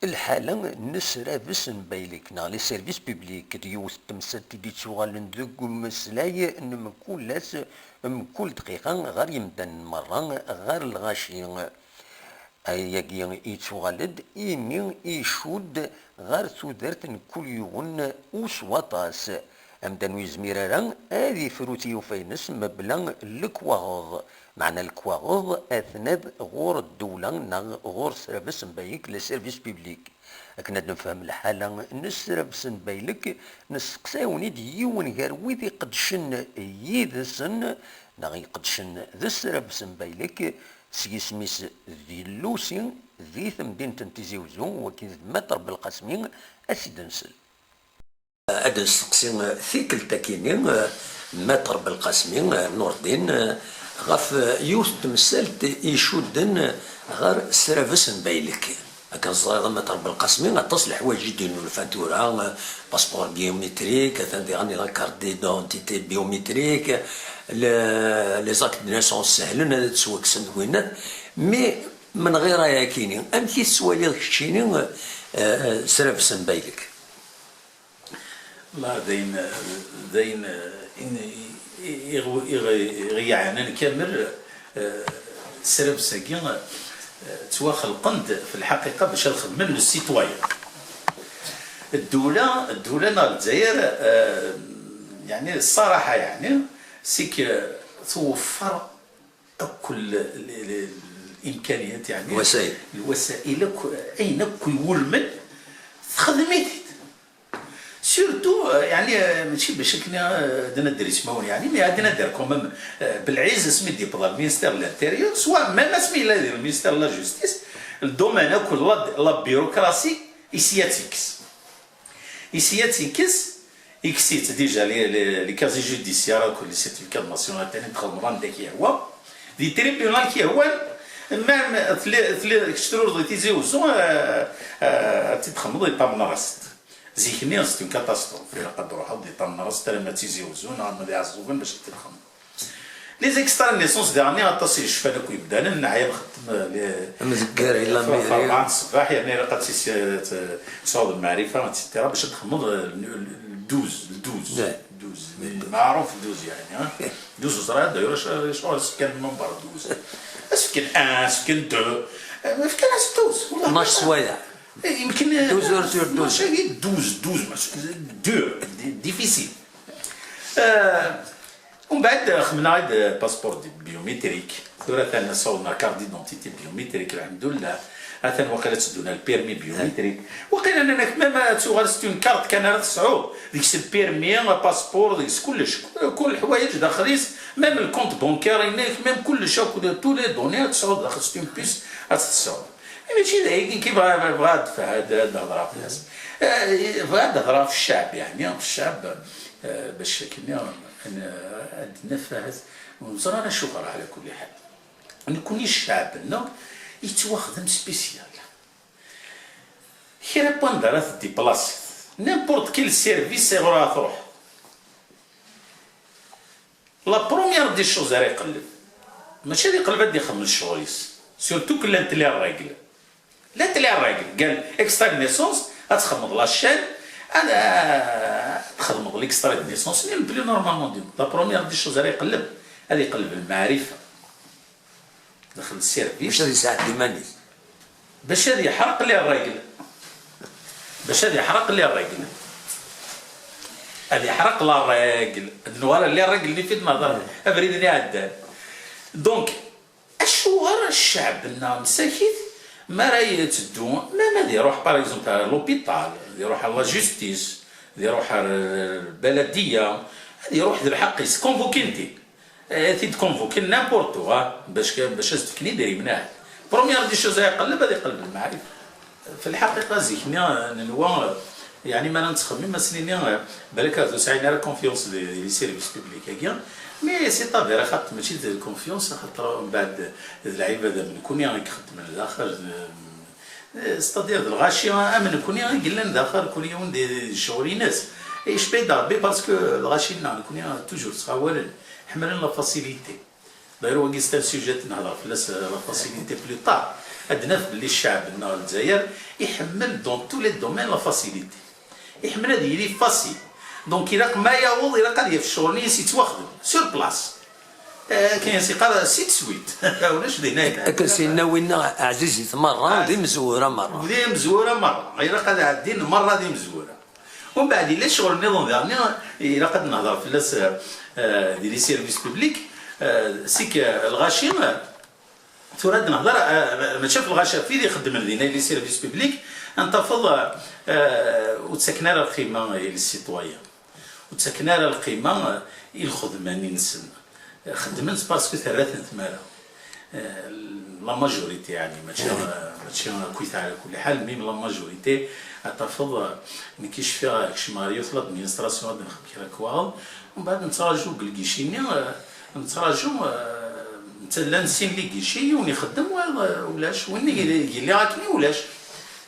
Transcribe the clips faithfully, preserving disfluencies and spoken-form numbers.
Lḥala n srabes n baylek neɣ les services publics d yiwet n temsalt i d-ittuɣalen deg umeslay n mkul ass, mkul dqiqa ɣer yimdanen merra, ɣer lɣaci. Ayagi yettuɣal-d imi icudd ɣer tudert n kul yiwen u s waṭas. Amdan ur yezmir ara ad ifru tiyufa-ines mebla lekwaɣeḍ. Meɛna lekwaɣeḍ atnad ɣur ddewla neɣ ɣur srabes n baylek, les services publics. Akken ad nefhem lḥala n srabes n baylek, nesteqsa-wen-id yiwen gar wid iqeddcen yid-sen neɣ iqeddcen d srabes n baylek, s yisem-is d Lusi, di temdint n Tizi Uzzu, wagi d Maître Belqasmi, ad s-id-nsel. Ad nesteqsi tikkelt-akini Maître Belqasmi Nurdin ɣef yiwet n temsalt icudden ɣer srabes n baylek. Akken teẓriḍ a Maître Belqasmi, aṭas n leḥwayeǧ i d-yennulfan tura, passeport biométrique, atan diɣen la carte d'identité biométrique, le- les actes de naissance sehlen ad ttwakksen deg winnat, mais menɣir ayakini, amek i tettwaliḍ keččini, eh, srabes n baylek? Wallah, d ayen, d ayen i ɣ-yeɛnan kamel. Srabes-agi ttwaxelqen-d fi lḥaqiqa bac ad xedmen le citoyen. Ddula, ddula neɣ Lezzayer, yeɛni ṣṣaraḥa, yeɛni c'est que tweffer akk l- l- l- limkaniyat, yeɛni lwasail, lwasail akk, ayen akk iwulmen, texdem-it-id. Surtout, yeɛni, mačči bac akken ad nadder ismawen, yeɛni, mais ad nadder quand même, belɛiz asmi d-yewweḍ ɣer le ministère de l'intérieur, soit même asmi yella di le ministère de la justice, le domaine akk, la, la bureaucratie, isi ad tt-ikkes. Isi ad tt-ikkes, ikkes-itt déjà les, les, les casiers judiciaires akk les certificats de nationalité, ayen txedmeḍ anda k-yehwa. Di tribunal k-yehwan, même tli, tli, kečč trureḍ di Tizi Uzzu, euh, euh, ad tt-id-txedmeḍ di Tamnarast. Zik-nni, c'est une catastrophe. Ilaq ad d-truḥeḍ di Tamnarast, alamma d Tizi Uzzu, neɣ alamma d Iɛeẓẓugen bac ad tt-id-txedmeḍ. Les extraits de naissance daɣen aṭas i yecfan akk yemdanen, neɛya nxeddem les, amdeggar i la mairie, rebɛa n ṣṣbeḥ, yerna ilaq ad tis-, tesɛuḍ lmeɛrifa, et cetera, bac ad txedmeḍ, euh, douze, douze, douze, maɛruf douze, yeɛni, hein. Douze ẓriɣ d'ailleurs acuɣer as-fkan number douze. As-fkan un, as-fkan deux, euh, fkan-as douze. Tnac swayeɛ. Yemken douze heures sur douze. Mačči douze, douze, mačči dur, difficile. Euh, Umbeɛd xedmen-aɣ-id passeport biométrique, tura atan sawḍen ɣer carte d'identité biométrique, lḥemdullah, atan waqila tteddun ɣer le permis biométrique, waqila nnan-ak même ad tuɣal c'est une carte kan ara tesɛuḍ, deg-s le permis, passeport, deg-s kullec, kul leḥwayeǧ daxel-is, même le compte bancaire-inek, même kullec akk, tous les données ad tesɛuḍ daxel, c'est une puce ad tt-tesɛuḍ. Mačči d ayagi kan bɣiɣ ad d-hedreɣ fell-as. Bɣiɣ ad d-hedreɣ ɣef ccɛeb, yeɛni ɣef ccɛeb, bac akken ad d-naf ahat, ur neẓri ara acuɣer, ɛla kulli ḥal. Nekkni ccɛeb-nneɣ yettwaxdem spécial. Kra n wanda ara tdiplaseḍ, n'importe quel service iɣer ara truḥeḍ. La première des choses ara iqelleb, mačči ad iqelleb ad ixemmel ccɣel-is, surtout que llant les règles. Llant les règles, قال extrait de naissance, ad txedmeḍ la chaîne, ad, ad txedmeḍ l'extrait de naissance, même plus normalement du monde. La première des choses ara iqelleb, ad iqelleb lmeɛrifa. Daxel service. Bac ad yesɛeddi iman-is. Bac ad yeḥreq les règles. Bac ad yeḥreq les règles. Ad yeḥreq la règle. D nwara les règles-nni fi d-nehder. Abrid-nni iɛeddan. Donc, acuɣer ccɛeb-nneɣ msakit mi ara yetteddu, même ad iruḥ, par exemple, ar l'hôpital, ad iruḥ ar la justice, ad iruḥ ar lbaladiya, ad iruḥ d lḥeqq-is, convoquin-t-id. Ad t-id-convoquin n'importe où, bac, bac ad s-d-fken idrimen, ahat. Première des choses ay iqelleb, ad iqelleb lmeɛrif. Fi lḥaqiqa, zik-nni, nenwa, yeɛni, mi ara nettxemmim, ad s-nini, balak ur sɛin ara confiance di, di les services publics-agi. Mais c'est avéré, xaṭer mačči d confiance, xaṭer mbeɛd d lɛibad am nekni i ixeddmen daxel, c'est-à-dire d lɣaci am nekni i yellan daxel, kul yiwen d, d ccɣel-ines. Icba-yi-d Rebbi parce que lɣaci-nneɣ nekni toujours ttɣawalen, ḥemmlen la facilité. D'ailleurs, wagi c'est un sujet ad nehder fell-as, la facilité plus tard. Ad naf belli ccɛeb-nneɣ n Lezzayer iḥemmel dans tous les domaines la facilité. Iḥemmel ad yili facile. Donc ilaq ma yaweḍ, ilaq ad yaf ccɣel-nni-s yettwaxdem sur place. Eh, akken i s-yeqqar, si de suite. Ulac dinna. Akken s-yenna winna, ɛzizit merra, d imezwura merra. D imezwura merra. Ilaq ad ɛeddin merra d imezwura. Umbeɛd yella ccɣel nniḍen daɣen, ilaq ad nehder fell-as, eh, di les services publics, eh, c'est que lɣaci, eh, tura ad nehder, eh, mačči ɣef lɣaci, ɣef wid ixeddmen dinna les services publics, ad tafeḍ, eh, ur ttaken ara lqima i les citoyens. Ur ttaken ara lqima i lxedma-nni-nsen. Xeddmen-tt parce que terra-ten tmara. Eh, la majorité, yeɛni, mačči, mačči akkit, ɛla kulli ḥal, même la majorité, ad tafeḍ, eh, nekk i cfiɣ, kecmeɣ ɣer yiwet l'administration ad nexdem kra lekwaɣeḍ, umbeɛd nettraǧu deg lgici-nni, eh, nettraǧu, eh, netta llan sin les guichets, yiwen ixeddem, wayeḍ, eh, ulac, win i yelli akken ulac.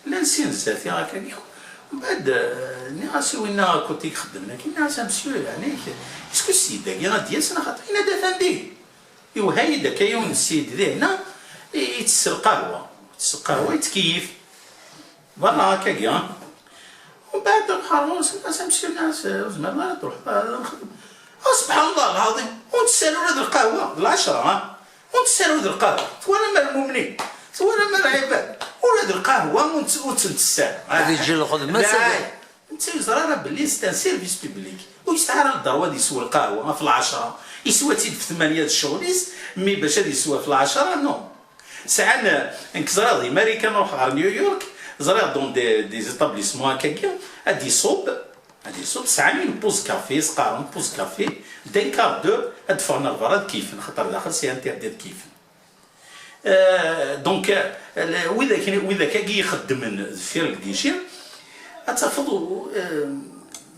Llan sin zdat-i akkagi. Mbeɛd, eh, nniɣ-as i winna côté ixeddmen akken, nniɣ-as: "A monsieur, yeɛni, est-ce que sseyid-agi ad d-yas neɣ xaṭi?" Yenna-d: "Atan dihin." Iwehha-yi-d akka yiwen n sseyid dihin, i-, ittess lqahwa. Ittess lqahwa, yettkeyyif. Berra akkagi, ha. Mbeɛd ruḥeɣ ɣur-s, nniɣ-as: "A monsieur, nniɣ-as, ur tezmireḍ ara ad truḥeḍ ad nexdem?" "Ah, subḥan Allah lɛaḍim, ur ntess ara ula d lqahwa, d lɛecṛa, ha." Ur ntess ara ula d lqahwa. Twalam ar lmumnin? Twalam ar lɛibad? Ula d lqahwa ur nt-, ur tt-ntess ara. Ad yeǧǧ lxedma-s, ad... Netta ur yeẓri ara belli c'est un service public. Ur yesɛi ara le droit ad yeswa lqahwa ɣef lɛecṛa. Yeswa-tt-id ɣef tmanya d ccɣel-is, mais bac ad yeswa ɣef lɛecṛa, non. Sɛan, nekk ẓriɣ di Marikan, ruḥeɣ ɣer New York, ẓriɣ dans des, des établissements akkagi, ad iṣubb, ad iṣubb, sɛan une pause café, s-qqaren pause café, d'un quart d'heure, ad d-ffɣen ɣer berra ad keyfen, xaṭer daxel c'est interdit ad keyfen. Euh, donc, euh, le-, widak, widak-agi ixeddmen deffir lgici, ad tafeḍ, euh,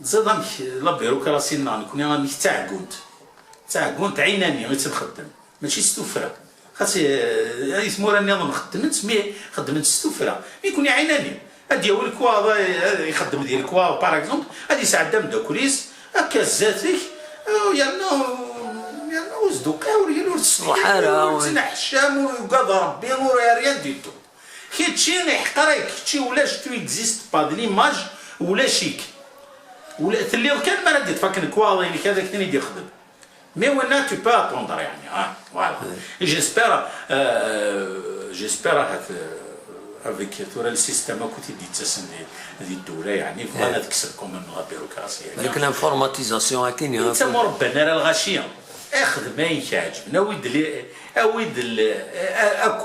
ẓid amek la bureaucratie-nneɣ nekni, amek d taɛeggunt. D taɛeggunt ɛinani i tt-nxeddem, mačči s tuffra. Xas, eh, ay tmura nniḍen xeddment, mi xeddment s tuffra. Mi kun-, ɛinani, ad d-yawi lekwaɣeḍ, eh, ixeddem di lekwaɣeḍ, par exemple, ad yesɛeddi ameddakel-is, akka zdat-k, eh, yerna, yerna ur s-d-uqiɛ, ur yili, ur teṣleḥ ara, ur ttneḥcam, ur yugad Rebbi, ur rien du tout. Kečči iḥeqer-ik, kečči ulac, tu existes pas, de l'image ulac-ik. Ula, telliḍ kan mi ara d-iṭṭef akken lekwaɣeḍ-inek ad ak-ten-id-ixdem. Mais winna, tu peux attendre, yeɛni, ah, voilà. J'espère, euh, j'espère ahat, euh, avec tura le système akk i d-yettasen di, di ddula, yeɛni, bɣan ad kksen quand même la bureaucratie, yeɛni. Avec l'informatisation, akken, netta ma ur rebban ara lɣaci, ixdem ayen k-iɛeǧben, awi-d li-, awi-d l-, a-, akk,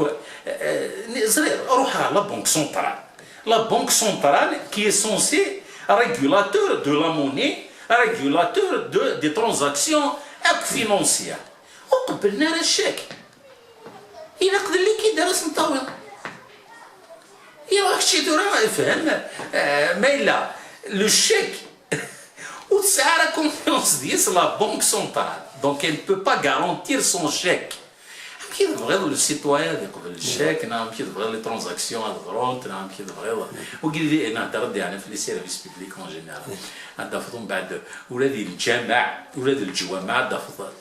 eh, ẓriɣ, ruḥ ɣer la Banque Centrale. La Banque Centrale, qui est censée régulateur de la monnaie, régulateur de, des transactions financières. Ur qebblen ara chèque. Ilaq d liquide ara sen-tawiḍ. Ilaq kečči tura, fhem, eh, ma yella le chèque ur tesɛi ara confiance deg-s la Banque Centrale. Donc elle ne peut pas garantir son chèque. Amek i tebɣiḍ le citoyen ad iqbel chèque, neɣ amek i tebɣiḍ les transactions ad ḍrunt, neɣ amek i tebɣiḍ, wigi d, nehder-d yeɛni ɣef les services publics en général. Ad d-tafeḍ umbeɛd ula di lǧameɛ, ula di leǧwameɛ, ad d-tafeḍ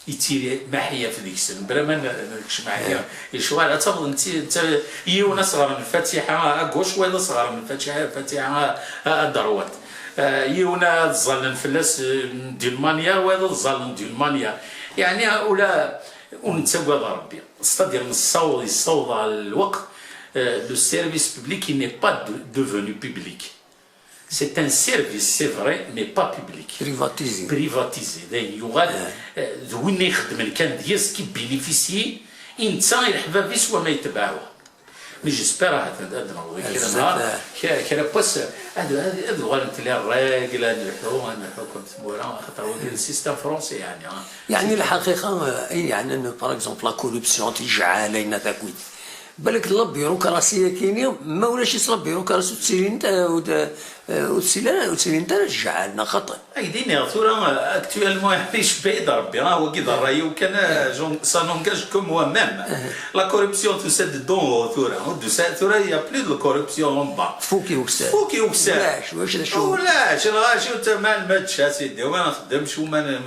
yettili maḥyaf deg-sen. Bla ma n-, nekcem ɛni i ccɣel, ad tafeḍ netta, netta, yiwen asɣar n lfatiḥa à gauche, wayeḍ asɣar n lfatiḥa, lfatiḥa à, à droite. Eh, yiwen ad ẓẓallen fell-as, eh, d'une manière, wayeḍ ad ẓẓallen d'une manière. Yeɛni, ula ur nettagad Rebbi. C'est-à-dire, nessaweḍ, yessaweḍ ɣer lweqt, eh, le service public, il n'est pas de-, devenu public. C'est un service, c'est vrai, mais pas public. Privatisé. Privatisé. D ayen yuɣal, eh, d win ixeddmen kan deg-s qui bénéficie, i netta, i leḥbab-is, wama yetbeɛ wa. Mais j'espère ahat ad, ad newweḍ i kra n nehar, kra, kra n wass, ad, ad, ad uɣalent les règles, ad nleḥḥu, ad nleḥḥu comme tmura, axaṭer wagi d système français, yeɛni, ah. Yeɛni lḥaqiqa, eh, ayen yeɛnan, par exemple, la corruption, tijɛal, ayen-a takk. Balak la bureaucratie-agi-nni, ma ulac-itt la bureaucratie, ur ttilint, eh, ur d-, eh, ur ttil ara, ur ttilint ara tijɛal, neɣ xaṭi? Ad k-d-iniɣ tura, eh, actuellement, icebba-yi-d Rebbi, ah, wagi d ṛṛay-iw kan, eh, je, ça n'engage que moi-même. La corruption tusa-d d'en haut tura, ur d-tusa, tura, il y a plus de corruption en bas. Tfuk i ukessar. Tfuk i ukessar. Ulac, ulac d acu. Ulac, lɣaci ur ttaman, ma tečč, a sidi, wa nxeddem, cuma n-,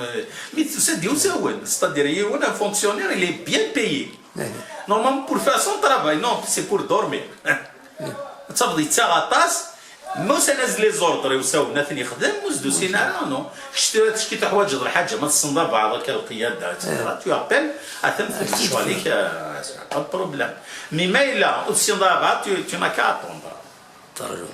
mi tusa-d yiwen, c'est-à-dire yiwen, un fonctionnaire, il est bien payé. Normalement, pour faire son travail, non, c'est pour dormir. Ad tafeḍ yettaɣ aṭas, ma usan-as les ordres i usawen ad ten-ixdem, ur s-d-usin ara, non. Kečč tura, kečč ki tuḥwaǧeḍ lḥaǧa, ma tessneḍ abɛaḍ akka lqiyada, et cetera, tu appelles, atan ccɣel-ik, euh, pas de problème. Mais ma yella ur tessineḍ abɛaḍ, tu, tu n'as qu'à attendre. Terju.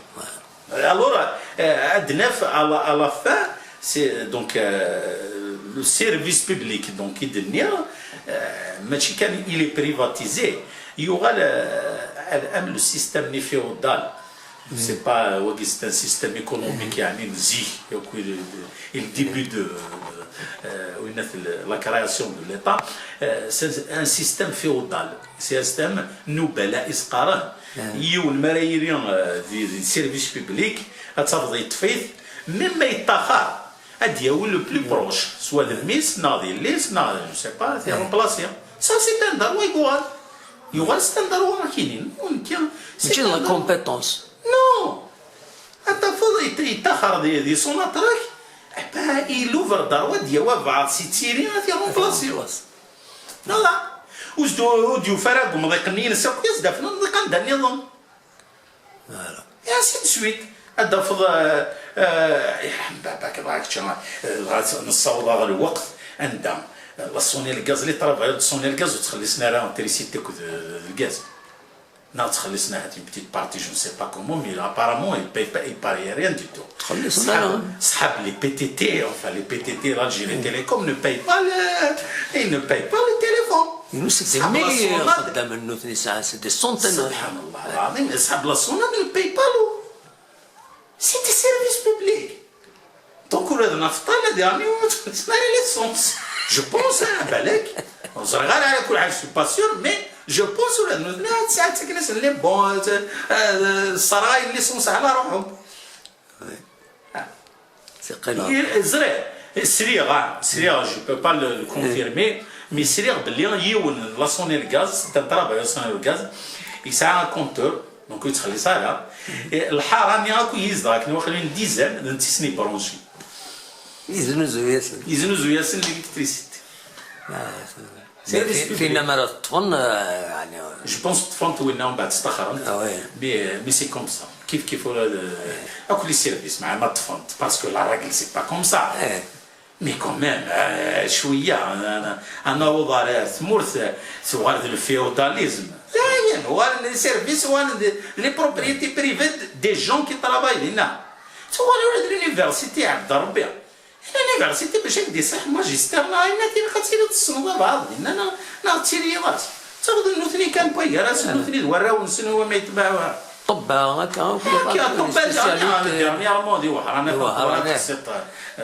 Alors, euh, ad naf à la, à la fin, c'est donc, euh, le service public, donc, i d-nniɣ, euh, mačči kan il est privatisé, yuɣal, euh, am le système-nni féodal. C'est pas, euh, wagi, c'est un système économique, yeɛni, n zik, akk i, i le début de, euh, la création de l'État. Euh, c'est un système féodal, c'est un système nubala i s-qqaren. Yiwen mi ara yili, euh, di, di service public, ad tafeḍ yeṭṭef-it, même ma yeṭṭaxer, ad d-yawi le plus proche, soit d mmi-s, neɣ d yelli-s, neɣ, je sais pas, ad t-remplacer. Ça, c'est un droit, yuɣal. Yuɣal c'est un droit, akini. Nekki, c'est mačči d un droit. La compétence. Non. Ad tafeḍ yet-, yeṭṭaxer di, di Sonatrach, eh ben, il ouvre droit ad d-yawi abɛaḍ si tiri, ad t-remplacer. Voilà. Ur s-d-, ur d-yufi ara deg umḍiq-nni-ines akk, ad s-d-afen amḍiq anda nniḍen. Voilà. Et ainsi de suite. Ad d-tafeḍ, euh, euh, baba, kra kečč, euh, dɣa nessaweḍ ɣer lweqt anda, euh, la Sonelgaz, les travailleurs de Sonelgaz ur ttxellisen ara trisiti akked, euh, lgaz. Neɣ ttxellisen ahat une petite partie, je ne sais pas comment, mais apparemment, ils payent pas, ils payent rien du tout. Ttxellisen ara. Ṣṣḥab, ṣṣḥab les P T T, enfin, les P T T, l'Algérie Télécom ne paye pas le, ils ne payent pas le téléphone. Nous, c'est des milliers de xeddamen, nutni sɛan, c'est des centaines. سبحان الله العظيم، ṣṣḥab la Sonelgaz ne paye pas l'eau. C'est des services publics. Donc, ula d nafeṭṭa, la dernière, ur txellṣem ara l'essence. Je pense, hein, balak. Ur ẓriɣ ara, ala kul ḥal, je suis pas sûr, mais je pense ula d nutni ad ttaken-asen les bons, euh, euh, ṣṣerɣay n l'essence ɛla ruḥhom. C'est très grave. Ẓriɣ, sriɣ, ah, sriɣ, je peux pas le, le confirmer, mais sriɣ belli yiwen la Sonelgaz, c'est un travailleur Sonelgaz, yesɛa un compteur, donc ur yettxelliṣ ara. Et lḥara-nni akk i yezdeɣ akken waqila une dizaine, d netta i sen-ibranci. Yeznuzu-yasen. Yeznuzu-yasen l'électricité. Ah, c'est vrai. Service public. Tin, tin mi ara ṭṭfen, euh, yeɛni, euh, je pense ṭṭfen-t winna, mbeɛd staxren-t. Ah, ouais. Mais, euh, mais c'est comme ça. Kif kif ula d, euh, akk les services, ma, ma ṭṭfen-t, parce que la règle, c'est pas comme ça. Eh. Mais quand même, euh, cwiya, euh, ad naweḍ ɣer tmurt, euh, tuɣal d le féodalisme. Dayen, uɣalen les services, uɣalen d, les propriétés privées des gens qui travaillent dinna. Tuɣal ula d l'université, Ɛebd Rebbi. L'université, bac ad k-d-iṣaḥ magistère, neɣ ayen akken, ilaq ad tiliḍ tessneḍ abɛaḍ dinna, neɣ, neɣ d tili yiḍ-as. Ttaɣeḍ nutni kan n waygar-asen, nutni d warraw-nsen, wama yetma. Ṭṭebba, akka, akka, ṭṭebba, dernièrement, di Wehran, di Wehran,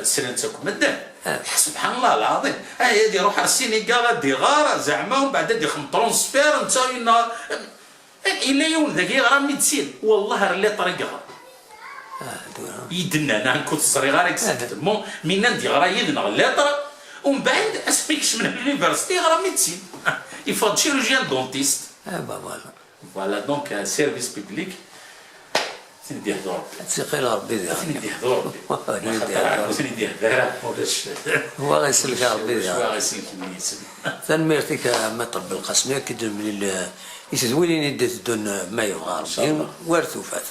srin-tt akk medden. Subḥan Allah lɛaḍim. Ay, ad iruḥ ar Sinigal, ad iɣar, zeɛma, umbeɛd ad ixdem transfert, netta yenna, Yella yiwen dagi yeɣra médecine, wallah ar lettre i yeɣra. Ah, tura. I d-nnan, nekk ur t-ẓriɣ ara exactement, mi nnan-d yeɣra yid-neɣ lettre, umbeɛd, asmi kecmen l'université, yeɣra médecine. Yeffeɣ-d chirurgien dentiste. Ah, bah, voilà. Voilà, donc, euh, service public, ad ten-id-yehdu Rebbi. Ad tt-iqil Rebbi diɣen. Ad ten-id-yehdu Rebbi. Ad ten-id-yehdu Rebbi. Ur ten-id-yehdu ara, ulac. Wa ɣ-isellek Rebbi diɣen. Wa ɣ-isellek mmi-tsen. Tanemmirt-ik a Maître Belqasem, ad k-id-nemlil, eh, i tedwilin i d-iteddun, eh, ma yebɣa Rebbi, inchallah, war tufat.